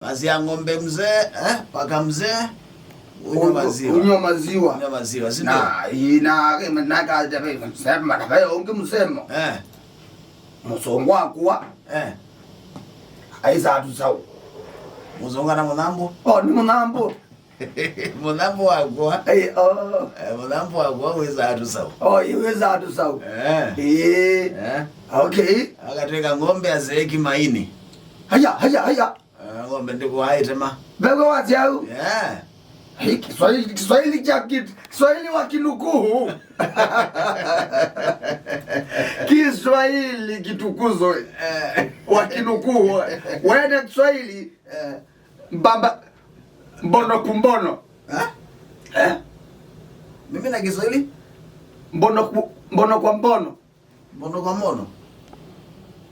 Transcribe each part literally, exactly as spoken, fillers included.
Basi ya ng'ombe mzee, eh, paka mzee, unywa maziwa. Unywa maziwa. Unywa maziwa, si ndio? Na, ina, na, na, msemo, na, na, ungi msemo. Eh. Mũsũngũ wakwa. Eh. Aisa atu sau. Mũsũngũ kana mũthambo? Oh, ni mũthambo. Mũthambo wakwa. Eh, oh. Eh, mũthambo wakwa wĩsa atu sau. Oh, ĩ wĩsa atu sau. Eh. Ĩĩ. Eh. Okay. Akatwĩka ng'ombe aseeki maini. Haya, haya, haya. Ah, ng'ombe ndĩkũaa ĩtema. Mbegũ wa syau. Yeah. Hii Kiswahili, Kiswahili cha kit-, Kiswahili wa kinukuu. Kiswahili kitukuzwe. Eh. Wa kinukuu. Wene Kiswahili. Eh. Mbamba. Mbono kumbono. Ha? Eh? Mimi na Kiswahili? Mbono ku-, mbono kwa mbono. Mbono kwa mono.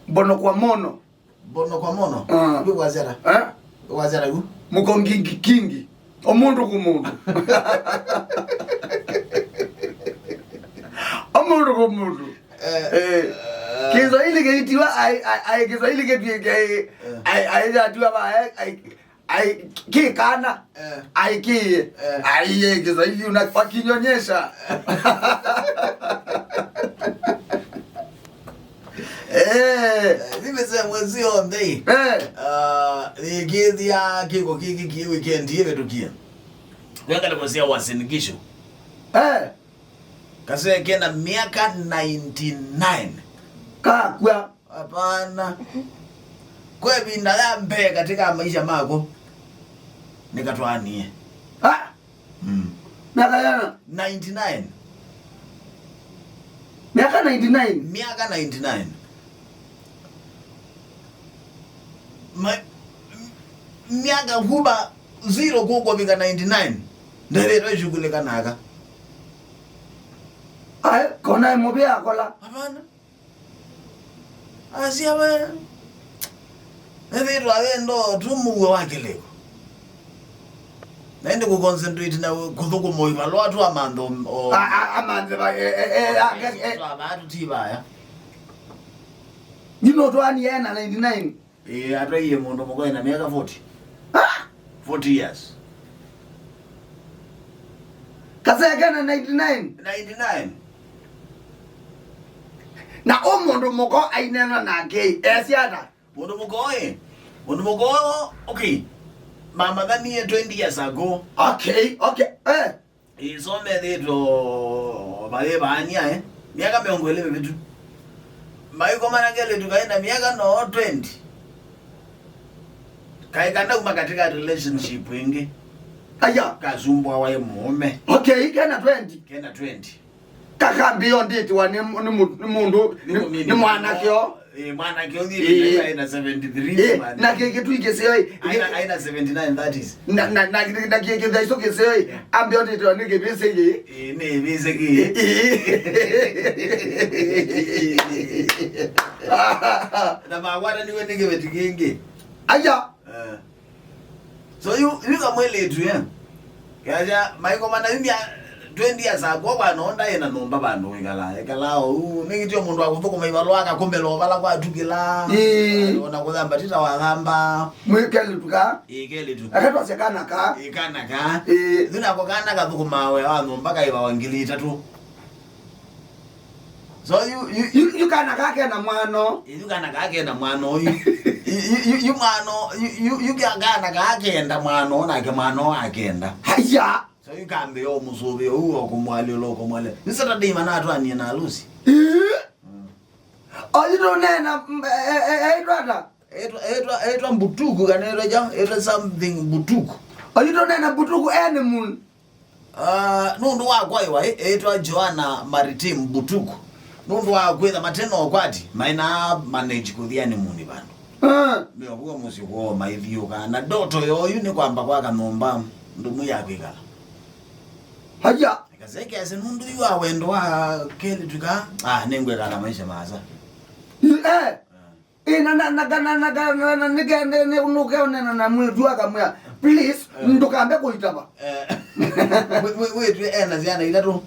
Mbono kwa mono. Mbono kwa mono. Ah. Ndio wazera. Eh? Wazera yu. Mũkongingi kingi. O mũndũ kũ mũndũ. O mũndũ kũ mũndũ. Eh, eh, Kiswahili kĩitiwa, ai, ai, ai, Kiswahili kĩtuĩke, ai, ai, ai, ai, ai, ai, Ai, kĩ kana? Eh. Ai, kĩ. Eh. Ai, ye, Kiswahili una-, wakinyonyesha. Eh. Eh, mimi sema mwezi yonthe. Eh. Ah, nĩkĩthĩa kĩko kĩkĩ kĩ weekend ĩvĩtũkie. Kwekala kwa sia Uasin Gishu. Eh. Kasee kena miaka ninety-nine. Kakw'a. Hapana. Kwa ĩvinda ya mbee katika maisha mako, nĩkatwaanie. Ah! Mm. Miaka yana? Ninety-nine. Miaka ninety-nine? Miaka ninety-nine. Ma-, m-, miaka kuma zero kũkũvika ninety-nine. Ndevĩtwe shughulika naka. Ai, kona mũvĩa akola. Hapana. Asya we, ethĩtwa wendo tu mũuo wa kĩlĩko. Na ĩndĩ kũconcentrate na kũthũkũma ivalũa tu amantha o. A-, a-, amantha va-, e-, e-, e-, a-, e-, e-, twa vaa tũti vaya. Nĩ nũtwaanie na ninety-nine. Ĩĩ, atwaie mũndũ mũka ena myaka forty. Ah! Forty years. Kasee kena ninety-nine. Ninety-nine. Na ũ mũndũ mũka ainena nake, esya ata? Mũndũ mũka ĩ, mũndũ mũka, okay. Mamathanie twenty years ago. Okay, okay. Eh. Ĩĩ, so methĩĩtwe o mayĩvaany'a, eh? Myaka mĩongo ĩlĩ mĩvĩtu. Maĩkomana kelĩtu kaĩ na myaka no twenty. Kaĩ kanauma katika relationship ĩngĩ. Aya. Kasumbũawa ĩ mũũme. Okay, kena twenty. Kena twenty. Kakambĩĩa ũndĩtĩwa nĩ, nĩ mũ-, nĩ mũndũ, nĩ, nĩ, nĩ mwanake o. Eh, mwanake ũthiĩ. Eh. Aĩ na seventy-three. Eh, na kĩ kĩtui kĩseo ĩ. Aĩ na, aĩ na seventy-nine, that is. Na, na, na, na kĩ kĩthaiso kĩseo ĩ. Yeah. Ambĩĩa ũndĩtĩwa nĩ kĩvĩsĩ kĩ. Eh, nĩ ĩvĩsĩ kĩ. Eh, eh. Na makwataniwe nĩ kĩveti kĩngĩ. Aya. Eh. So yu, yu kamwĩlĩtu, eh? Kĩasya, maiko mana yu mya twenty years ago, kwa no ndaĩ na nyũmba vandũ wĩkala, ekala ũu, nĩkĩtio mũndũ wa kũthũkũma ivalũa, akakomela o vala kwatukĩla. Ĩĩ. Ona kũthamba tita wathamba. Mwĩ kelĩtu ka? Ĩĩ, kelĩtu. Akatwasya kana ka? Ĩĩ, kana ka. Ĩĩ. Yu nako kana kathũkũmaa wĩa wa nyũmba kaivawa ngili itatũ. So yu, yu, yu, yu kana kaa kena mwana. Yu kana kaa kena mwana ũyu. Yu, yu, yu, yu mwana, yu, yu, yu kana kaa kenda mwana, nake mwana akenda. Haya. So yu kambe yo mũsũvĩ ũu o kũmwalĩla, o kũmwalĩla. Ni Saturday manatwanie na Lucy. Eh? Mm. Oyu tũnena, mm, e, e, e, aitwa ata? Etwa, etwa, etwa Mbutuku kana etwa ja, etwa something Mbutuku. Oyu tũnena Mbutuku ene mun. Ah, nũndũ wa kwaĩwa, eh, eĩtwa Joanna Maritim Butuku. Nũndũ wa kwĩtha mate na ũkwati, maĩ na manage kũthi honeymoon vandũ. Ah. Meovua mũsyĩ kwoo maithiũka. Na ndoto yoo yu nĩ kwamba kwaka nyũmba ndũmu ya kwĩkala. Haya. Kaseke ase nũndũ yu wa wendo wa kelĩtu ka, ah, nĩngwĩkala maisha maasa. Eh. Ah. Ĩ, na, na, na, na, na, na, na, na, nĩke-, nĩ, nĩ, nũkeonena na mwĩĩtu akamwĩa, "Please, eh, ndũkambe kũitava." Eh. Wĩ-, wĩ-, wĩtw'e ena syana itatũ.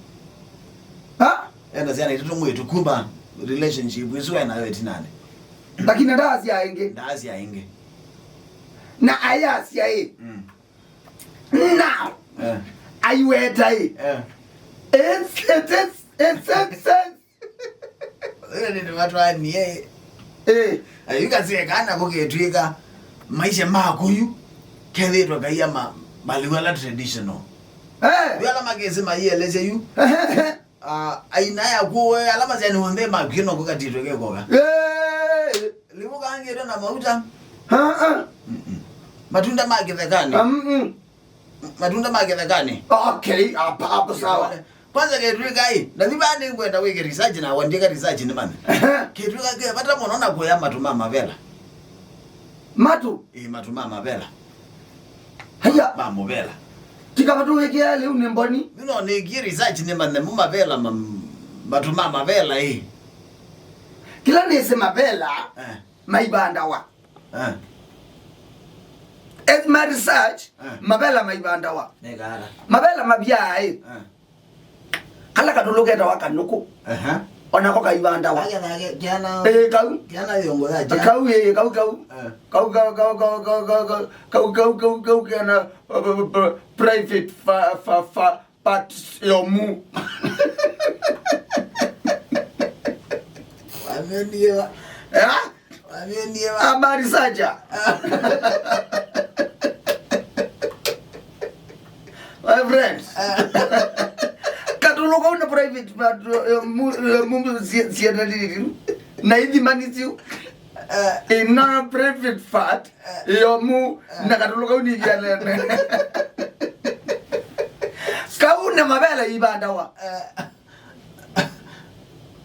Ha? Ena syana itatũ mwĩĩtu kuma relationship ĩsu enayo ĩtinanĩ. Lakini ndaasya ĩngĩ. Ndaasya ĩngĩ. Na ayasya ĩ. Mm. Now, eh, aiweta ĩ. Eh. It's, it is, it's, it's, it's. Ĩla nĩ matwanie. Eh. Ayu kasye kana kũkĩtw'ĩka maisha maku yu kethĩtwe kaia ma, maliu ala traditional. Eh. Yu ala makĩsĩ maielesya yu. Ah, aina ya kuwe ala masya nĩ onthe makw'e no kũkatitwe kekoka. Eh. Liu kangĩtwe na mauta. Ah, ah. Mm-mm. Matunda ma kĩthekanĩ. Ah, mm-mm. Matunda ma kĩthekanĩ. Okay, hapo, hapo sawa. Kwanza ketw'ĩka ĩ, na thiva nĩngwenda wĩke research na wandĩka research nĩ mane. Ketw'ĩka ke vata mũno na kuya matu ma mavela. Matu? Ĩ, matu ma mavela. Haya. Ma muvela. Tika matu wĩkĩa lĩu nĩ mboni. Nĩ no nĩkie research nĩ mane mu mavela ma, matu ma mavela ĩ. Kĩla nĩsĩ mavela, eh, maivandawa. Eh. As my research, eh, mavela maivandawa. Nĩ kala. Mavela mavyaa ĩ. Eh. Kala katũlũ ketawa kanũkũ. Aha. Onako kaivandawa. Kage, kage, kiana. Eh, kau. Kiana yongo ya ja. Kau, eh, kau, kau. Eh. Kau, kau, kau, kau, kau, kau, kau, kau, kau, kau, kiana, uh, uh, uh, private fa, fa, fa, part yomu. Wameniwa. Eh? Wameniwa. Habari sacha. My friend. Katũlũ kau na private part, eh, mu, eh, mu, si, si, na ithimanisyu. Eh. Ina private part, eh, yomu, eh, na katũlũ kau nĩvianene. Kau na mavela ivandawa. Eh.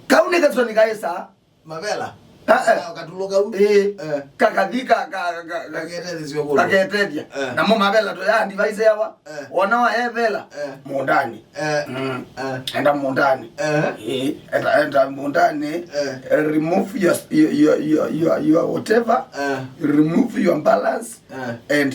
Kau nĩ kasoni kaĩsa. Mavela? Ah, eh. Ah, katũlũ kau? Ĩĩ. Eh. Kakathi ka, ka, ka, ka, kaketethesya kũlũ. Kaketethya. Eh. Namo mavela tũya advise yawa. Eh. Wona wa evela. Eh. Mũndani. Eh. Mm. Eh. Enda mũndani. Eh. Ĩĩ, enda, enda mũndani. Eh. Remove your, your, your, your, your, your whatever. Eh. Remove your balance. Eh. And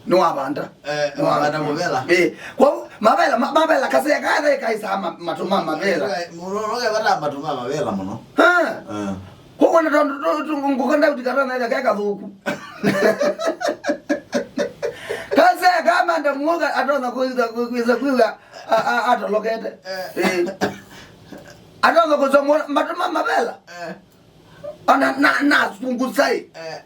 nĩwavanda. Eh, nĩwavanda mavela. Eh, kwa mavela, ma, mavela kaseka athe kaisa ma, matuma mavela. Mũno, no kevata matuma mavela mũno. Ha. Eh. Kwa wana tondu tu, tu, ngũkanda utikata na ke kathũku. Kaseka manda muoga atona kuiza, kuiza, kuiza, a, a, atolokete. Eh. Eh. Atona kusomwa matuma mavela. Eh. Ona na, na sungu sai. Eh.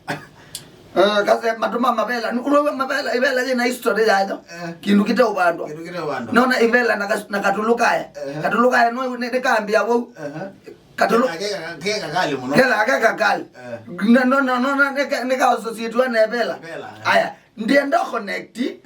Eh, kase matuma mavela. Nĩ ũrũwe mavela, ivela yĩna history yayo. Eh. Kindu kite ũvandwa. Kindu kite ũvandwa. Nona ivela na kas, na katũlũ kaya. Eh. Katũlũ kaya no nĩ, nĩ kambia vau. Eh. Katũlũ. Ke, ke, ke kakali mũno. Kela ke kakali. Eh. Na, no, no, no, no, nĩ ka, nĩ ka associate wa na ivela. Ivela, eh. Aya. Ndienda connect, eh,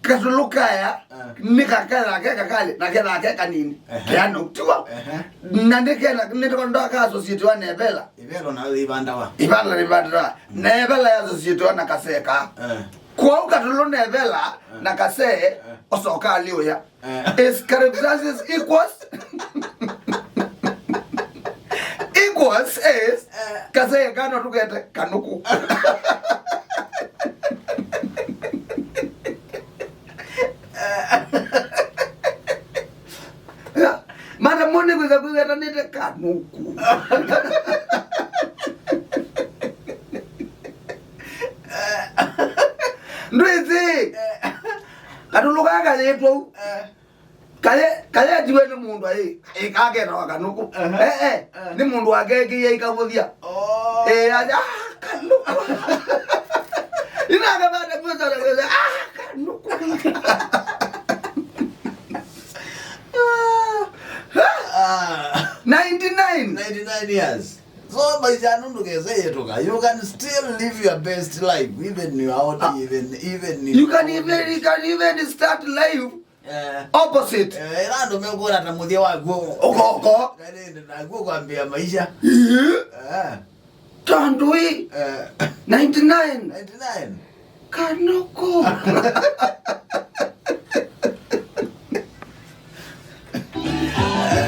katũlũ kaya, eh, nĩ kakela ke kakali, na kela ke kanini. Ehe. Keana ũtiwa. Ehe. Na nĩ kena, nĩ ndo ka associate wa na ivela. Ivela na ivandawa. Ivela na ivandawa. Mm. Na ivela ya associate wa na kaseka. Eh. Kwa katũlũ na ivela, eh, na kase, eh, osoka ali uya. Eh. Is circumstances equals, equals is, eh, kasee kano tukete kanuku. Eh. Mana mone kwĩsa kwĩwetanĩte kanuku. Ndwĩsĩ. Eh. Katũlũ kaka yĩtwa u. Eh. Kaye, kaye atiwe nĩ mũndũ aĩ, ĩ, kaketawa kanuku. Aha. Eh, eh, eh, nĩ mũndũ wakekĩie ikavũthya. Oh. Eh, aja, ah, kanuku. Inakavata kwĩsana kwĩsa, ah, kanuku. Ah. Ninety-nine. Ninety-nine years. So, maisha nundu kese yetuka. You can still live your best life, even you are out, ah, even, even you can even, you can even start life, eh, opposite. Eh, ĩla andũ mekũona ta mũthya waku. Ũkoko. Nakuo kwambĩa maisha. Ĩĩ. Eh. Tondũ ĩ, eh, ninety-nine. Ninety-nine. Kanoko.